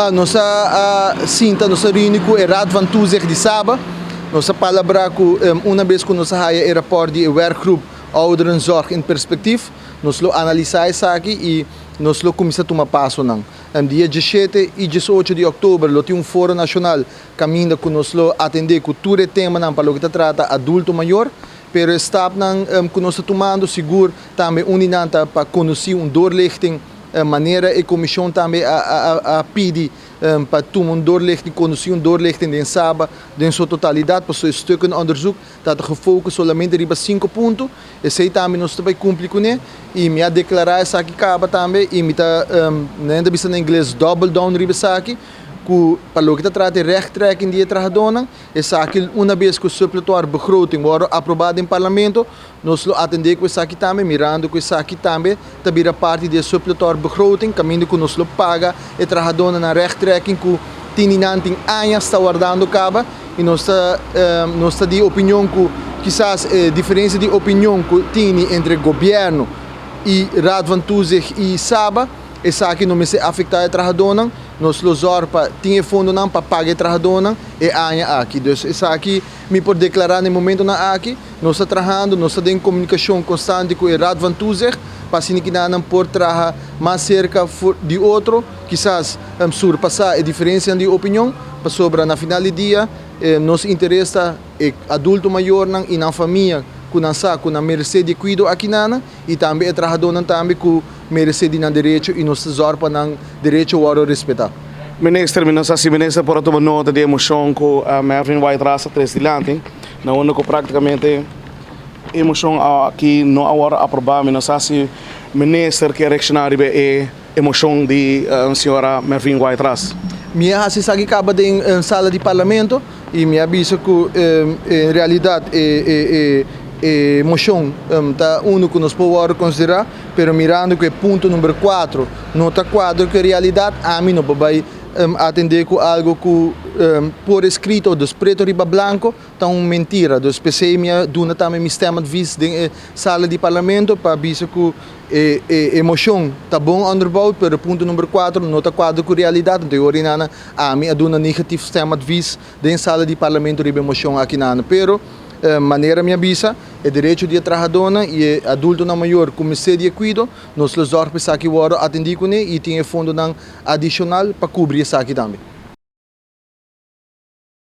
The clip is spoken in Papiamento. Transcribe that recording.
Nos a sinta, nos a reuni ku e Raad van Toezicht di Saba. Nos a palabrá ku una bes ku nos a haya e rapòrt di e werkgroep Ouderenzorg in Perspectief, nos lo analisá esaki i nos lo kuminsá tuma pasonan. Dia 17 i 18 di òktober lo tin un foro nashonal kaminda ku nos lo atendé ku tur e temanan pa loke ta trata adulto mayor. Pero e stapnan ku nos ta tumando sigur tambe un di nan ta pa kondusí un doorlichting manera e komishon tambe a pidi pa tuma un doorlichting, kondusí un doorlichting den Saba den su totalidat pasobra e stukkenonderzoek ta ta gefocus solamente riba sinku punto. Esei tambe nos ta bai kumpli kuné i mi a deklará esaki kaba tambe i mi ta, nan ta bisa na ingles, double down riba esaki ku pa loke ta trata e rechttrekking di e trahadónan. Esaki una bes ku suppletoire begroting wòrdu aprobá den Parlamento, nos lo atendé ku esaki tambe, mirando ku esaki tambe ta bira parti di e suppletoire begroting, kaminda ku nos lo paga e trahadónan nan rechttrekking ku tin di nan tin añas ta wardando kaba. I nos ta nos ta di opinion ku kisas e diferensia di opinion ku tini entre gobièrnu i Raad van Toezicht i Saba, esaki no mester afektá e trahadónan. Nos lo zòrg pa tin e fondonan pa paga e trahadónan e aña aki. Dus esaki mi por deklará na e momentonan aki. Nos ta trahando, nos ta den komunikashon konstante ku e Raad van Toezicht pa asina ki nan por traha mas serka di otro, kisas surpasá e diferensianan di opinion, pasobra na final di dia nos interes ta e adulto mayornan i nan famia ku nan sa ku nan meresé di e kuido akinana i tambe e trahadónan tambe ku meresé di nan derecho i nos ta zòrg pa nan derecho wòrdu respetá. Minister, mi no sa si minister por a tuma nota di e moshon ku Mervin Wyatt Ras a trese dilanti, na unda ku praktikamente e moshon aki no a wòrdu aprobá. Mi no sa si minister ke reakshoná riba e moshon di señora Mervin Wyatt Ras. Mi a hasi esaki kaba den sala di parlamento i mi a bisa ku en realidat e moshon ta unu ku nos por wòrdu konsiderá. Pero mirando ku e punto number 4 no ta kuadra ku e realidat, ami no por bai atendé ku algo ku por eskrito, dus preto riba blanko, ta un mentira. Dus p'esei mi a duna tambe mi stemadvies den e sala di parlamento pa bisa ku e e moshon ta bon onderbouwd, pero punto number 4 no ta kuadra ku realidat. Anto e ora inana ami a duna negatief stemadvies den sala di parlamento riba e moshon akinana. Pero manera mi a bisa, e derecho di e trahadónan i e adultonan mayor ku mester di e kuido, nos lo zòrg pa esaki wòrdu atendí kuné i tin e fondonan adishonal pa kubri esaki tambe.